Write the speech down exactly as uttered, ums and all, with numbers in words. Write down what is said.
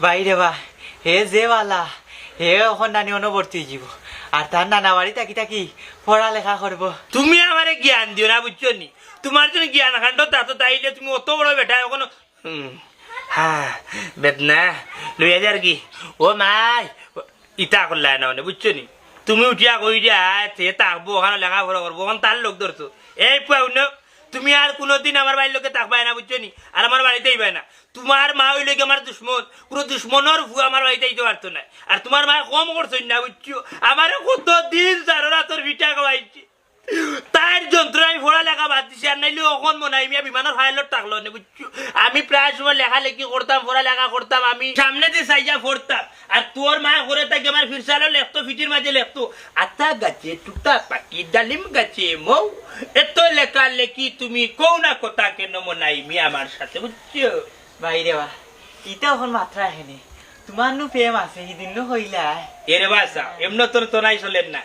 ভাই রে বা, হে যে বালা, হে অখন নানি অনো ভর্তি অইযিবো। আর তার নানা বাড়ি থাকি থাকি পড়ালেখা করবো। তুমি আমারে জ্ঞান দিও না, বুঝছো নি? তুমার জন্য জ্ঞান কাণ্ড তা তো তাইলে তুমি অত বড় বেটা অখন। হুম, হ্যাঁ, বেদনা লইয়া যার কি? ও মাই, ইতা করলায় না মানে, বুঝছো নি? তুমি উঠিয়া কই যে, আয়, সে থাকবো, অখানো লেখাপড়া করবো, অখন তার লগ ধরছো। এই পুয়া, হুনো, তুমি আর কুনুদিন আমার ভাইর লগে থাকবায় না, বুঝছো নি? আর আমার বাড়িত আইবায় না। তুমার মা অইলো গি আমার দুশমন, কুনু দুশমনর পুয়া আমার বাড়িত আইতো পারতো নায়। আর তুমার মায় কম করছইন না, বুঝছো? আমারে কত দিন চারো রাতর পিঠা খাওয়াইছে। তাইর যন্ত্রণায় আমি পড়ালেখা বাদ দিছি, আর নাইলে অখন মনাই মিয়া বিমানর pilot থাকলো নে, বুঝছো? আমি প্রায় সময় লেখালেখি করতাম, পড়ালেখা করতাম, আমি সামনেদি চাইয়া পড়তাম। আর তোর মায় করে থাকি আমার ফিরসালো লেখতো, ফিটির মাঝে লেখতো, "আতা গাছে তুতা পাখি, ডালিম গাছে মৌ, এত লেখালেখি তুমি কও না কথা কেন মনাই মিয়া আমার সাথে", বুঝছো? ভাই রে বা, ইতা অখন মাতরায় কেনে? তুমার নু প্রেম আছে, হিদিন নু কইলায়। এরে বাসা, এমনে তোর তো নাই চলের না।